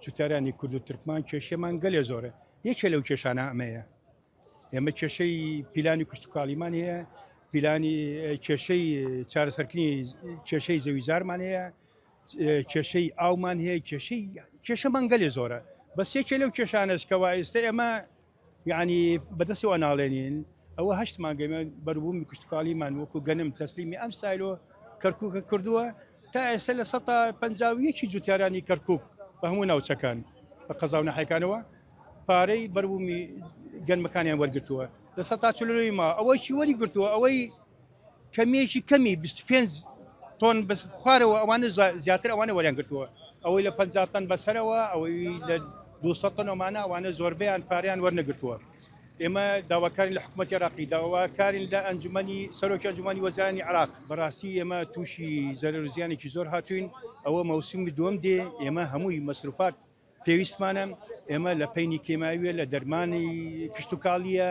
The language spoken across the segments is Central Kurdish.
جوتیارانی کورد و تورکمان کێشەمان گەلێ زۆرە، یەکێ لەو کێشانە ئەمەیە. ئێمە کێشەی پیلانی کشتتوکاڵیمان هەیە، پیلانی کێشەی چارەسەرکردنی کێشەی زەویزارمان هەیە، کێشەی ئاومان هەیە، کێشەی کێشەمان گەلێ زۆرە. بەس یەکێ لەو کێشانەش کەوا ئێستا ئێمە یعنی بەدەستەوە ناڵێنین ئەوە هەشت مانگەمە بەربوومی کشتتوکاڵیمان وەکو گەنم تەسلیمی ئەم سایلۆ کەرکووکە کردووە تا ئێستا لە 151 جوتیارانی کەرکک بە هەموو ناوچەکان بە قەزا و نەحەکانەوە پارەی بەربوومی گەنمەکانیان وەرگتووە لە سەتا چلۆی ما ئەوەی چی وەری گرتووە ئەوەی کەمیەکی کەمی 25 تۆن بەس خوارەوە ئەوانە زیاتر ئەوانە وەریان گرتووە ئەوەی لە 50 تەن بەسەرەوە ئەوەی لە 200 تەن ئەمانە ئەوانە زۆربەیان پاریان وەرنەگرتووە ئێمە داواکارین لە حکوومەتی عراقی داواکارین لە ئەنجومەنی سەرۆکی ئەنجومەنی وەزارانی عراق بەڕاستی ئێمە تووشی زەرەر و زیانێکی زۆر هاتوین ئەوە مەوسمی دووەم دێ ئێمە هەمووی مەسروفات پێویستمانە ئێمە لە پەینی کێماویە لە دەرمانی کشتتوکاڵیە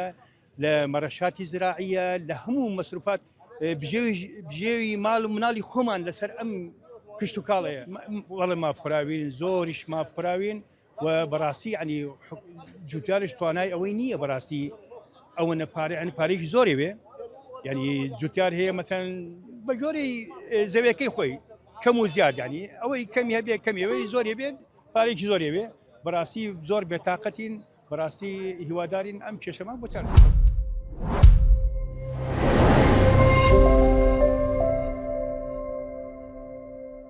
لە مەرەشاتی زراعیە لە هەموو مەسروفات بژێوی ماڵ و مناڵی خۆمان لەسەر ئەم کشت و کاڵەیە وەڵێ مافخراوین زۆریش مافخراوین و بەڕاستی ینی جوتیارش توانای ئەوەی نییە بەڕاستی ئەوەنە پارە ینی پارێکی زۆری وێ ینی جوتیار هەیە مەتەن بە جۆری زەویەکەی خۆی کەم و زیاد ینی ئەوەی کەمی هەبێ کەمیەوەی زۆری بێت پارێکی زۆری بێ بەڕاستی زۆر بێتاقەتین بەڕاستی هیوادارین ئەم کێشەمان بۆ چارەسەر.